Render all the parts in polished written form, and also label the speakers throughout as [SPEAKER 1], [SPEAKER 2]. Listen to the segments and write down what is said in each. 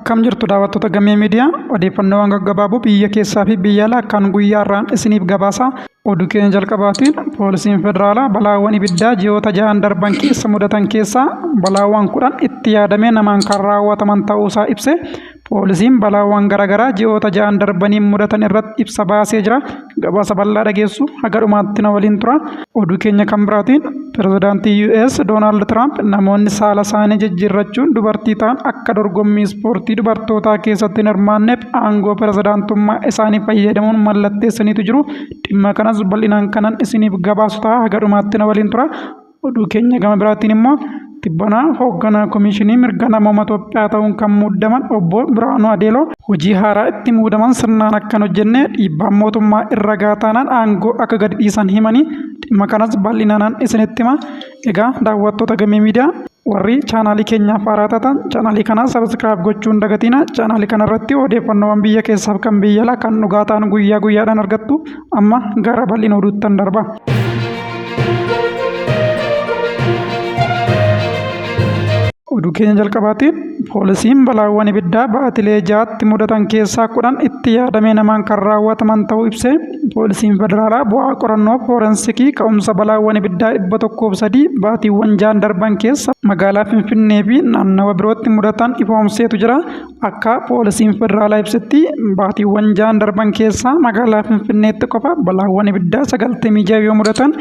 [SPEAKER 1] Akkam jirtu daawwattoota Gamee Miidiyaa, odeeffannoowwan gaggabaaboo biyya keessaa fi biyya alaa kan guyyaa har'aan isiniif gabaasa. Oduu keenya jalqabaatiin poolisiin federaalaa balaawwan ibiddaa ji'oota ja'an darban keessa mudatan keessaa balaawwan 10 itti yaadamee namaan kan raawwataman ta'uusaa ibse. Poolisiin balaawwan garaagaraa ji'oota ja'an darbaniin mudatan irratti ibsa baasee jira. Gabaasa bal'aa dhageessu haga dhumaatti na waliin tura. Oduu keenya kan biraatiin pirezidaantii US Doonaald Tiraamp namoonni saala isaanii jijjiirrachuun dubartii ta'an akka dorgommii ispoortii dubartootaa keessatti hin hirmaanneef aangoo pirezidaantummaa isaanii fayyadamuun mallatteessaniitu jiru. Dhimma kanas bal'inaan kanan isiniif gabaasu ta'a haga dhumaatti na waliin tura. Oduu keenya gama biraatiin immoo tibbanaa hoogganaa komishinii mirga namooma Itoophiyaa ta'uun kan muudaman obbo Birhaanuu Adeeloo hojii haaraa itti muudaman sirnaan akka hin hojjenne dhiibbaan mootummaa irra gahaa taanaan aangoo akka gadi dhiisan himanii dhimma kanas bal'inaan isinitti hima. Egaa daawwattoota Gamee Miidiyaa warri chaanaalii keenyaaf haaraa taatan chaanaalii kana sabiskiraayib gochuu hin dagatiina. Chaanaalii kana irratti odeeffannoowwan biyya keessaaf kan biyya alaa kan dhugaa ta'an guyyaa guyyaadhaan argattu. Amma gara bal'ina oduuttan darba. Oduu keenya jalqabaatiin poolisiin balaawwan ibiddaa baatilee ja'atti mudatan keessaa 10 itti yaadamee namaan kan raawwataman ta'uu ibse. Poolisiin federaalaa bu'aa qorannoo foorensikii ka'umsa balaawwan ibiddaa 103 baatiiwwan ja'an darban keessa magaalaa Finfinnee fi naannawa birootti mudatan ifoomseetu jira. Akka poolisiin federaalaa ibsetti baatiiwwan ja'an darban keessa magaalaa Finfinneetti qofa balaawwan ibiddaa 96 yoo mudatan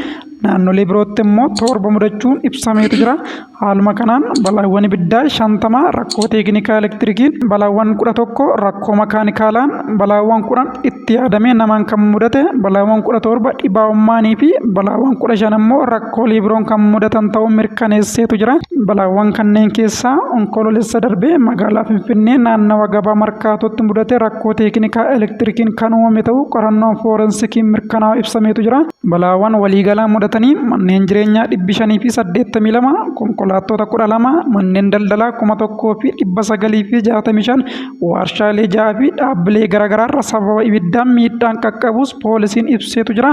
[SPEAKER 1] naannolee birootti immoo 7 mudachuun ibsameetu jira. Haaluma kanaan balaawwan ibiddaa 50 rakkoo teeknikaa elektirikiin, balaawwan 11 rakkoo makaanikaalaan, balaawwan 10 itti yaadamee namaan kan mudate, balaawwan 17 dhibaa'ummaanii fi balaawwan 15 immoo rakkoolee biroon kan mudatan ta'uu mirkaneesseetu jira. Balaawwan kanneen keessaa Onkoloolessa darbe magaalaa Finfinnee naannawa gabaa Markaatootti mudate rakkoo teeknikaa elektirikiin kan uumame ta'uu qorannoon foorensikiin mirkanaa'uu ibsameetu jira. Balaawwan waliigalaa mudatanii manneen jireenyaa 582, konkolaattota 12, manneen daldalaa 1965, waarshaalee 6 fi dhaabbilee garaagaraarra sababa ibiddaan miidhaan qaqqabuus poolisiin ibseetu jira.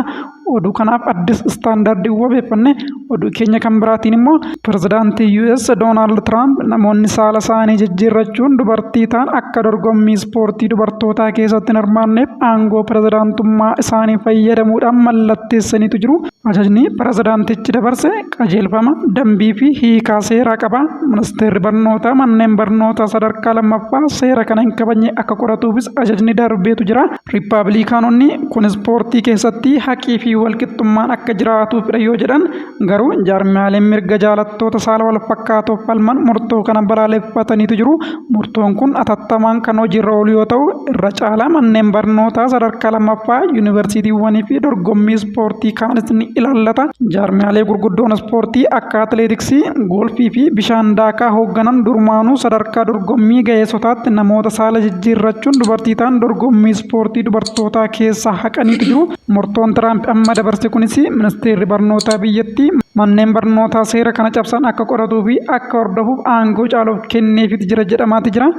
[SPEAKER 1] Oduu kanaaf Addis Standard wabeeffanne. Oduu keenya kan biraatiin immoo pirezidaantii US Doonaald Tiraamp namoonni saala isaanii jijjiirrachuun dubartii ta'an akka dorgommii ispoortii dubartootaa keessatti hin hirmaanneef aangoo pirezidaantummaa isaanii fayyadamuudhaan mallatteessaniitu jiru. Ajajni pirezidaantichi dabarse qajeelfama, dambii fi hiikaa seeraa qaba. Ministeerri barnootaa manneen barnootaa sadarkaa lammaffaa seera kana hin kabajne akka qoratuufis ajajni darbeetu jira. Riippaabilikaanonni kun ispoortii keessatti haqii fi walqixxummaan akka jiraatuufidha yoo jedhan garuu jaarmiyaaleen mirga jaalattoota saala walfakkaatoof falman murtoo kana balaaleffataniitu jiru. Murtoon kun atattamaan kan hojiirra oolu yoo ta'u irra caalaa manneen barnootaa sadarkaa lammaffaa, yuunivarsiitiiwwanii fi dorgommii ispoortii kaanis ni ilaallata. Jaarmiyaalee gurguddoon ispoortii akka atileetiksii, goolfii fi bishaan daakaa hoogganan durumaanuu sadarkaa dorgommii ga'eessotaatti namoota saala jijjiirrachuun dubartii ta'an dorgommii ispoortii dubartootaa keessaa haqaniitu jiru. Murtoon Tiraamp amma dabarse kunis ministeerri barnootaa biyyattii manneen barnootaa seera kana cabsan akka qoratuu fi akka hordofuuf aangoo caaluuf kenneefiti jira jedhamaati jira.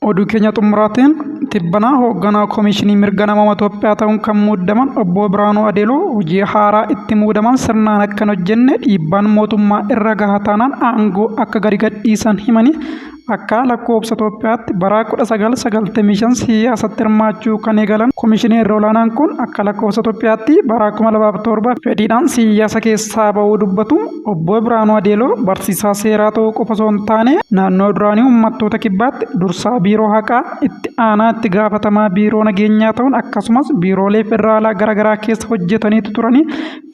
[SPEAKER 1] Oduu keenya xumuraatiin tibbanaa hoogganaa Komishinii Mirga Namooma Itoophiyaa ta'uun kan muudaman Obbo Birhaanuu Adeeloo hojii haaraa itti muudaman sirnaan akka hin hojjenne dhiibbaan mootummaa irra gaha taanaan aangoo akka gadi gadhiisan himanii akka lakkoofsa Itoophiyaatti bara 1995 siyaasatti hirmaachuu kan eegalan komishineerri olaanaan kun akka lakkoofsa Itoophiyaatti bara 2007 fedhiidhaan siyaasa keessaa ba'uu dubbatu. Obbo Birhaanuu Adeeloo barsiisaa seeraa ta'uu qofa osoo hin taane naannoo duraanii uummattoota kibbaatti dursaa biiroo haqaa, itti aanaa itti gaafatamaa biiroo nageenyaa ta'uun akkasumas biiroolee federaalaa garaagaraa keessa hojjetaniitu turanii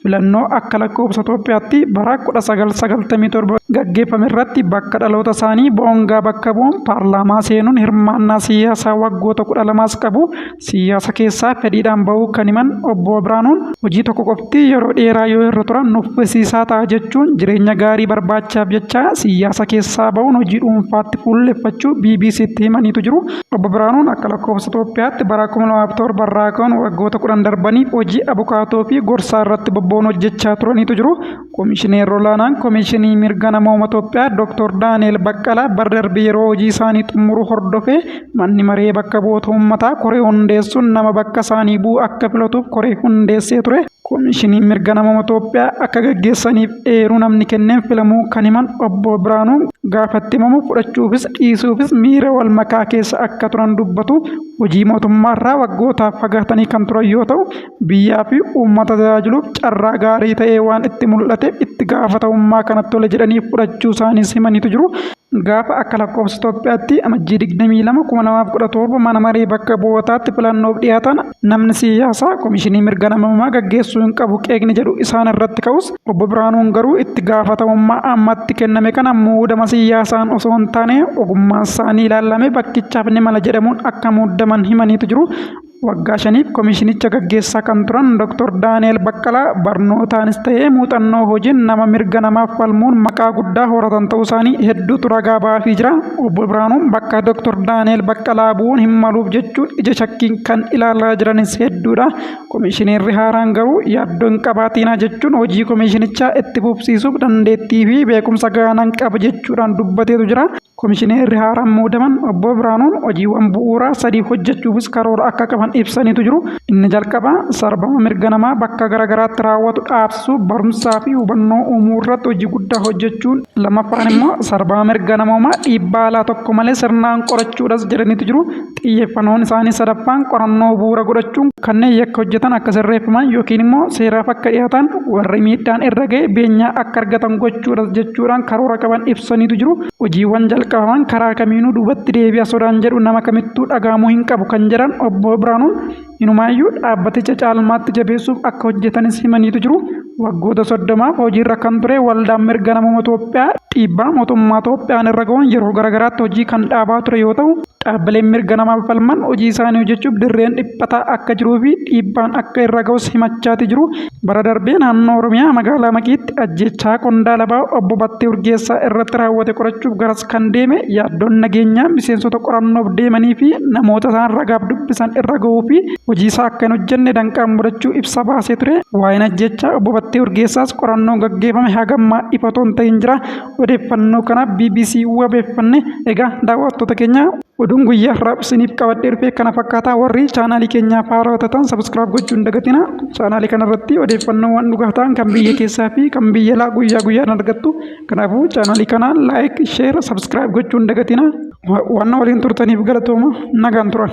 [SPEAKER 1] filannoo akka lakkoofsa Itoophiyaatti bara 1997 gaggeeffame irratti bakka dhaloota isaanii Boongaa bakka bu'uun paarlaamaa seenuun hirmaannaa siyaasaa waggoota 12s qabu. Siyaasa keessaa fedhiidhaan ba'uu kan himan Obbo Birhaanuun, hojii tokko qofti yeroo dheeraa yoo irra turan nuffisiisaa ta'a jechuun jireenya gaarii barbaachaaf jecha siyaasa keessaa ba'uun hojii dhuunfaatti fuulleffachuu BBCtti himaniitu jiru. Obbo Birhaanuun akka lakkoofsa Itoophiyaatti bara 2007 irraa ka'uun waggoota 10 darbaniif hojii abukaatoo fi gorsaa irratti bobba'uun hojjechaa turaniitu jiru. Komishineerri Olaanaan Komishinii Mirga Namooma Itoophiyaa Dooktor Daani'eel Baqqalaa bara darbe yeroo hojii isaanii xumuruu hordofee manni maree bakka bu'oota uummataa koree hundeessuun nama bakka isaanii bu'u akka filatuuf koree hundeessee ture. Komishinii Mirga Namooma Itoophiyaa akka gaggeessaniif eeruu namni kenneen filamuu kan himan Obbo Birhaanuun gaafa itti himamu fudhachuufis dhiisuufis miira wal makaa keessa akka turan dubbatu. Hojii mootummaarraa waggootaaf fagaatanii kan turan yoo ta'u, biyyaa fi uummata tajaajiluuf carraa gaarii ta'ee waan itti mul'ateef itti gaafatamummaa kana tole jedhanii fudhachuu isaaniis himaniitu jiru. Gaafa akka lakkoofsa Itoophiyaatti Amajjii 22, 2017 mana maree bakka bu'ootaatti filannoof dhiyaatan namni siyaasaa komishinii mirga namoomaa gaggeessuu hin qabu qeeqni jedhu isaan irratti ka'us Obbo Birhaanuun garuu itti gaafatamummaa ammatti kenname kana muudama siyaasaan osoo hin taane ogummaan isaanii ilaallamee bakkichaaf ni mala jedhamuun akka muudaman himaniitu jiru. Waggaa shaniif komishinicha gaggeessaa kan turan Dr. Daani'el Baqqalaa barnootaanis ta'ee muuxannoo hojiin nama mirga namaaf falmuun maqaa guddaa horatan ta'uu isaanii hedduutu ragaa ba'aafii jira. Obbo Birhaanuun bakka Dr. Daani'el Baqqalaa bu'uun hin maluuf jechuun ija shakkiin kan ilaalaa jiranis hedduudha. Komishineerri haaraan garuu yaaddoo hin qabaatiinaa jechuun hojii komishinichaa itti fufsiisuuf dandeettii fi beekumsa gahaa nan qaba jechuudhaan dubbateetu jira. Komishineerri haaraan muudaman Obbo Birhaanuun hojiiwwan bu'uuraa sadii hojjechuufis karoora akka qaban ibsaniitu jiru. Inni jalqabaa sarbama mirga namaa bakka garaagaraatti raawwatu dhaabsisuu, barumsaa fi hubannoo uumuu irratti hojii guddaa hojjechuun, lammaffaan immoo sarbama mirga namoomaa dhiibbaa alaa tokko malee sirnaan qorachuudhas jedhaniitu jiru. Xiyyeeffannoon isaanii sadaffaan qorannoo bu'uura godhachuun kanneen yakka hojjetan akka sirreeffaman yookiin immoo seeraaf akka dhiyaatan warri miidhaan irra ga'e beenyaa akka argatan gochuudhas jechuudhaan karoora qaban ibsaniitu jiru. Hojiiwwan jalqabaman karaa kamiinuu duubatti deebi'a sodaan jedhu nama kamittuu dhaga'amuu hin qabu kan jedhan Obbo Birhaanuun inumaayyuu dhaabbaticha caalmaatti jabeessuuf akka hojjetanis himaniitu jiru. Waggoota 30f hojiirra kan ture Waldaan Mirga Namooma Itoophiyaa dhiibbaa mootummaa Itoophiyaan irra ga'uun yeroo garaagaraatti hojii kan dhaabaa ture yoo ta'u, dhaabbileen mirga namaaf falman hojii isaanii hojjechuuf dirreen dhiphataa akka jiruu fi dhiibbaan akka irra ga'us himachaati jiru. Bara darbee naannoo Oromiyaa magaalaa Maqiitti ajjeechaa qondaala ba'aa obbo Battee Urgeessaa irratti raawwate qorachuuf garas kan deeme yaaddoon nageenyaa miseensota qorannoof deemanii fi namoota isaan ragaaf dubbisan irra ga'uu fi hojii isaa akka hin hojjenne danqaan mudachuu ibsa baasee ture. Waa'een ajjeechaa obbo Battee Urgeessaas qorannoon gaggeeffame hagammaa ifa otoo hin ta'in jira. Odeeffannoo kana BBC wabeeffanne. Egaa daawwattoota keenya oduun guyyaa har'aaf isiniif qabadhee dhufe kana fakkaata. Warri chaanaalii keenyaaf haarawaa taatan subscribe gochuu hin dagatina. Chaanaalii kanarratti odeeffannoowwan dhugaa ta'an kan biyya keessaa fi kan biyya alaa guyyaa guyyaan argattu. Kanaafuu chaanaalii kana like, share, subscribe gochuu hin dagatina. Waan waliin turtaniif galatooma. Nagaan tura.